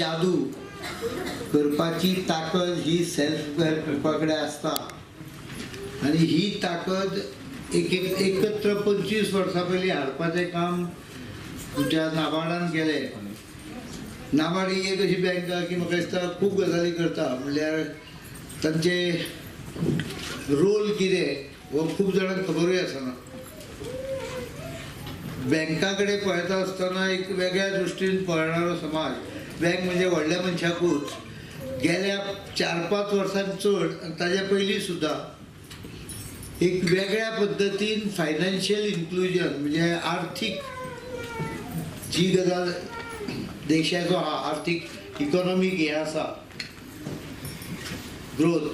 जादू करपाची ताकद ही सेल्फ हेल्प ग्रुपा कडेन आसता आनी ही ताकद एक एक एकत्र 25 वर्सां पयलीं हाडपाचें काम आमच्या नाबार्डान केलें. नाबार्ड ही एक अशी बँक आहा की म्हाका दिसता खूब गजाली करता, म्हणल्यार तांचे रोल कितें हो खूब जाणांक खबरूय आसना. बँका कडेन पळयता आसतना एक वेगळ्या दृश्टीन पळयणारो समाज, बँक म्हणजे व्हडल्या मनशाकूच गेल्या 4-5 वर्सांत चड आनी ताज्या पयलीं सुद्दां एक वेगळ्या पद्दतीन फायनान्शियल इन्क्लुजन म्हणजे आर्थीक जी गजाल देशाचो आर्थीक इकॉनॉमीक हें आसा ग्रोथ,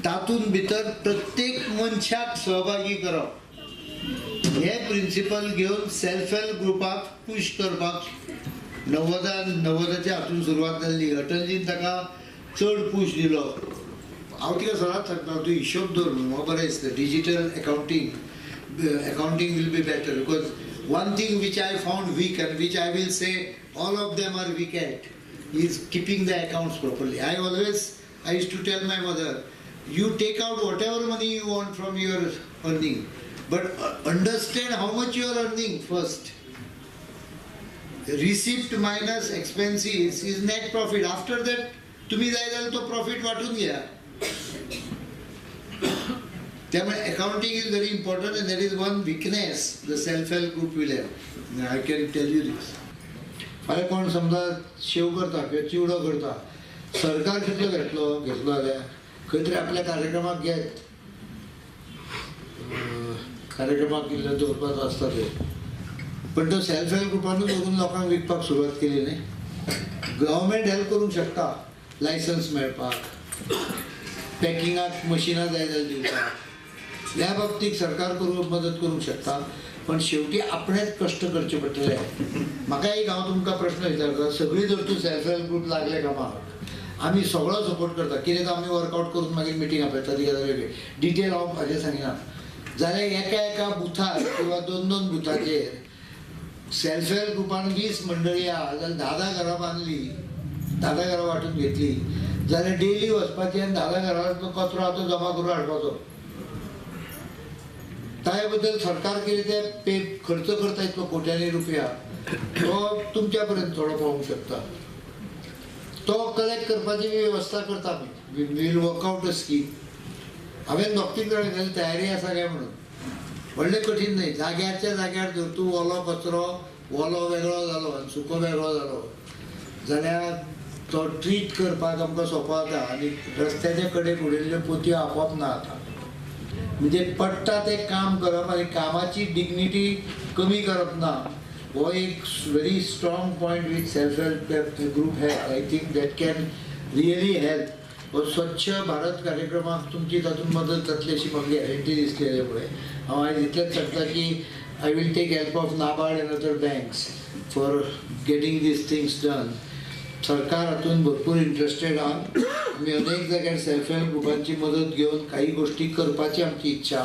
तातूंत भितर प्रत्येक मनशाक सहभागी करप हे प्रिंसिपल घेवन सेल्फ हेल्प ग्रुपाक पुश करपाक 90च्या हातून सुरवात जाल्ली. अटलजीन ताका चड पुश दिलो. हांव तिका सदांच सांगता, तूं हिशोब दवर म्हणून म्हाका बरें दिसता. Digital accounting will be better because one thing which I found weak and which I will say all of them are weak at is keeping the accounts properly. I used to tell my mother, you take out whatever money you want from your earning, but understand how much you are earning first. Receipt minus expenses is net profit. After that, तुम्ही जाय जाल्यार तो profit वाटून घ्या. त्यामुळे accounting is very important and that is one weakness the self help group will have. I can tell you this. फाल्यां कोण समजा शेव करता किंवा चिवडो करता, सरकार कितलो घेतलो जाल्यार खंय तरी आपल्या कार्यक्रमाक घेत, कार्यक्रमाक इल्लो दवरपाचो आसता ते, पण तो सेल्फ हेल्प ग्रुपानूच व्हरून लोकांक विकपाक सुरवात केली न्ही. गव्हर्मेंट हेल्प करूंक शकता, लायसन्स मेळपाक, पॅकिंगाक मशिनां जाय जाल्यार दिवपाक, ह्या बाबतीत सरकार करूंक मदत करूंक शकता, पण शेवटी आपणेच कश्ट करचे पडटले. म्हाका एक हांव तुमकां प्रश्न विचारता, सगळीं जर तूं सेल्फ हेल्प ग्रूप लागले कामाक, आमी सगळो सपोर्ट करता, कितें तर आमी वर्कआवट करून मागीर मिटींग आपयता, ती गजाल वेगळी, डिटेल हांव हाजेर सांगिना. जाल्यार एका एका बुथार किंवा 2-2 बुथाचेर सेल्फ हेल्प ग्रुपान 20 मंडळी आहा जाल्यार 10-10 घरां बांदली, 10-10 घरां वांटून घेतली जाल्यार डेली वचपाचें आनी 10-10 घरांतलो कचरो आहा तो जमा करून हाडपाचो. ताजे बद्दल सरकार कितें ते पे खर्च करता इतलो कोट्यांनी रुपया, तो तुमच्या पर्यंत थोडो पावूंक शकता. तो कलेक्ट करपाची वेवस्था करता आमी, we will work out a scheme. हांवें 2-3 जाणां केली तयारी आसा काय म्हणून, व्हडलें कठीण न्हय. जाग्याच्या जाग्यार जर तूं ओलो कचरो ओलो वेगळो जालो आनी सुको वेगळो जालो जाल्यार तो ट्रीट करपाक आमकां सोंपो जाता आनी रस्त्याच्या कडेक उडयल्ल्यो पोतयो आपोआप ना जाता. म्हणजे पडटा तें काम करप आनी कामाची डिग्निटी कमी करप ना, हो एक very strong point with self help group has. I think that can really help. हो स्वच्छ भारत कार्यक्रमाक तुमची तातूंत मदत जातली अशी म्हाका गॅरंटी दिसली. मुळे हांव आयज इतलेंच सांगता की I will take help of NABARD and other banks for getting these things done. सरकार हातूंत भरपूर इंट्रस्टेड आहा. आमी अनेक जाग्यार सेल्फ हेल्प ग्रुपांची मदत घेवन काही गोष्टी करपाची आमची इच्छा.